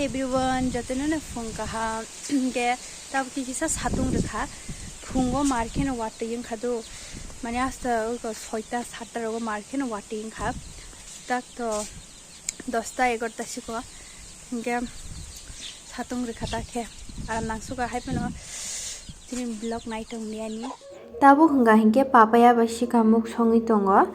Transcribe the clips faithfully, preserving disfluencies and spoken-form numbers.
Everyone, jotono no phung kaham. Hingke tabuk kisa satung rwkha. Phungo mar kheno watwi wngkha do. Mane asta uko soita satta rogo mar kheno watwi wngkha. Tak to dosta egarota siko. Hingke satung rwkha ta khe. Aram nangsuka hai phano tini vlog nai tong liya ni. Tabuk hwnka hinkhe papaya bai sikamuk songwi tongo.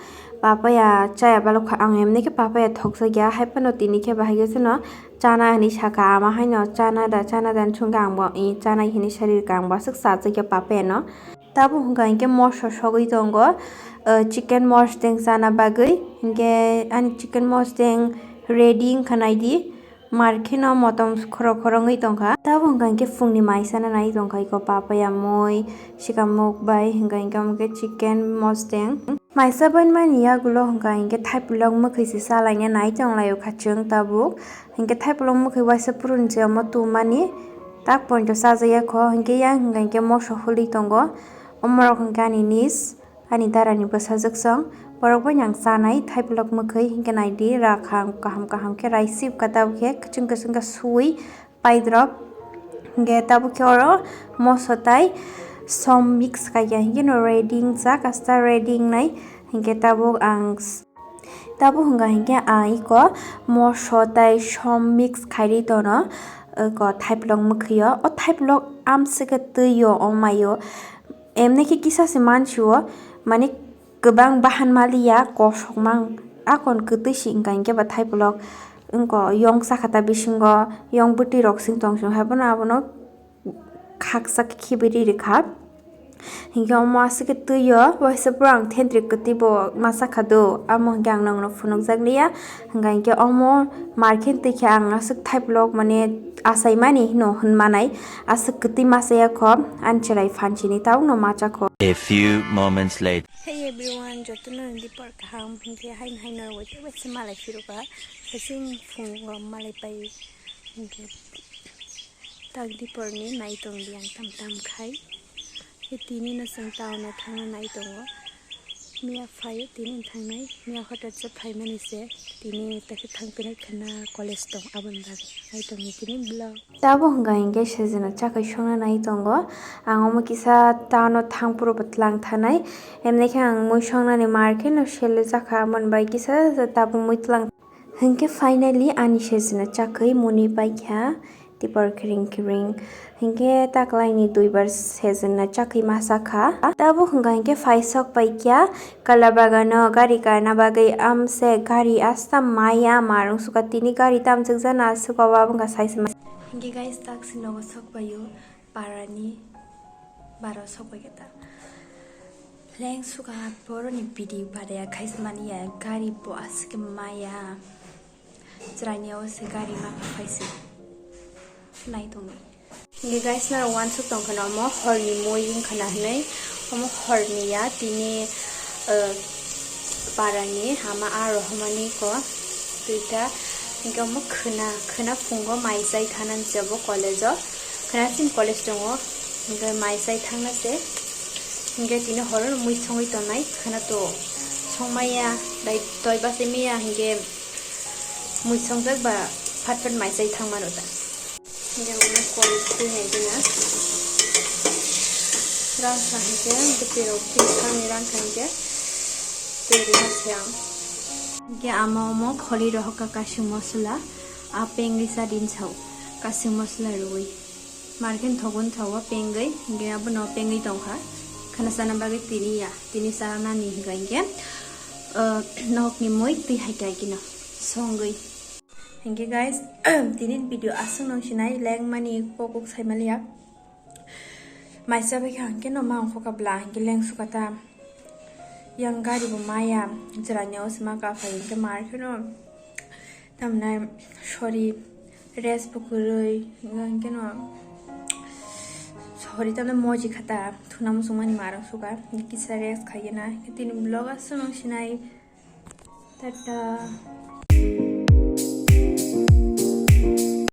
Papaya chaya balok kha, ang emni khe papaya thokjak ya, hai phano tini khe bahai khe chwno chana hinwi sakha, ama haino chana da, chana da hwnwi songkhe ang bo, "I, chana," hinwi sari rwkha, ang bo aswk chajak ya papaya no. Tabuk hwnka hinkhe moso sogwi tongo, ah, chicken mosdeng chana bagwi, hinkhe ani chicken mosdeng ready wngkha naidi. Mar kheno motom khoro khoro wngwi tongkha. Tabuk hwnka hinkhe phungni mai sana nai tongkha iko papaya mui, sikamuk bai hwnka hinkhe omo khe chicken mosdeng. Maisa bai mani yagulo hwnka hinkhe thaipilok mwkhwi se chalaina nai tonglaio kha chwng tabuk. Hinkhe thaipilok mwkhwi waisa phuruni se omo tumani tak pointo chajakya kho. Hinkhe yang hwnka hinkhe moso hului tongo. Omorok hinkhe ani niece. Ani darani bwsajwk song, borok bai nang chanai thaipilok mwkhwi, hinkhe naidi rakhang kaham kaham khe raisip ka tabuk khe kwchwng kwchwng khe suwi paidrop. Hinkhe tabuk khe oro moso tai som mix kaiya, hinkhe no ready wngjak, asta ready wngnai. Hinkhe tabuk ang s-, tabuk hwnka hinkhe ang iko moso tai som mix khairi tono, iko thaipilok mwkhwio. O thaipilok amswkhe twio, o maio. Emni khe kisa se mansio, mane kwbang bahan maliya, kosokma, akon kwtwi se wngkha hinkhe ba thaipilok wngko yong sakha ta bisingo, yong bwtwi rok sing tong sing hai bono abono khaksa khe khibiri rikha. Hinkhe omo aswk khe twio, waisa pura ang thentwrwi kwtwi bo ma sakha do, amo hinkhe ang nokno phunukjak liya. Hwnka hinkhe omo mar khe twi khe ang aswk thaipilok mane achaimani hino hwnmanai, aswk kwtwi ma chaya kho, ani chwrai phan sini tabukno ma cha kho. A few moments later. Hey everyone, jotono dipor kaham, hinkhe haino haino rok bai tei bai se malai phirokha, sasing phungo malai pai hinkhe tak diporni nai tong di ang tam tam khai. Khe tini no chwng town o thangna nai tongo. Miya phai tini thangnai, miya hotat se phaimani se tini ta khe thang pinai khwna college tong aboni bagwi nai tongni tini vlog. Tabuk hwnka hinkhe sejeno chakhwi songna nai tongo. Ang omo kisa town o thang phuru bo tlang thanai. Emni khe ang mui songnani mar khe no sele jakha, amoni bai kisa tabuk mui tlang. Hinkhe finally ani sejeno chakhwi muni paikha tipor kiring kiring. Hinkhe taklaini duibar sejeno chakhwi masa kha. Tabuk hwnka hinkhe phaisok paikha Kalabagano gari karna bagwi, amse gari asta maya marung suka tini gari tamjak jana aswk obo wngkha saisa ma. Hinkhe guys, taksi nogo sok paio. Parani baro sokbai khe ta leng suka boroni bidi badaya khaisa mani ya gari bo aswk maya chwraini o se gari ma khaisi nai tongwi. Hinkhe guys, naro wansuk tongkha na omo horni mui wngkha na hinwi, omo horni ya tini, uh, parani hama a rohormani ko duita. Hinkhe omo khwna, khwna phungo mai chai thanani se bo college o. Khwna chini college tongo. Hinkhe mai chai thangna se. Hinkhe tini horo mui songwi tongnai. Khwna to songmaya, dai toi bachai maya hinkhe mui songjak ba phat phat mai chai thang mano ta. Hinkhe omo kol twi hai gana. Rang sa hinkhe bwtwi rok twi thani rang sa hinkhe twi rwma se ang. Hinkhe ama omo kholi rohor ka kasing mosola, a pengwi sa din sao, kasing mosola rwui. Mar khe thogo thogo pengwi, hinkhe abono pengwi tongkha. Khana sana bagwi tini ya, tini sana ni hinkha hinkhe, uh, nohok ni mui twi hai kai kino songwi. Hinkhe guys, tini video aswk nung sinai lengmani kok kok saimaliya. Maisa bai kha hinkhe no ma ongkho kabla hinkhe leng sukata. Yang gari bo maya, jwrani o sima kaphai hinkhe mar kheno. Tamna sorry, rest bo kwrwi, hinkhe no sorry tamna moji khata, thuna muchungmani marang suka, kisa rest khaigena, tini vlog aswk nung sinai. Tata.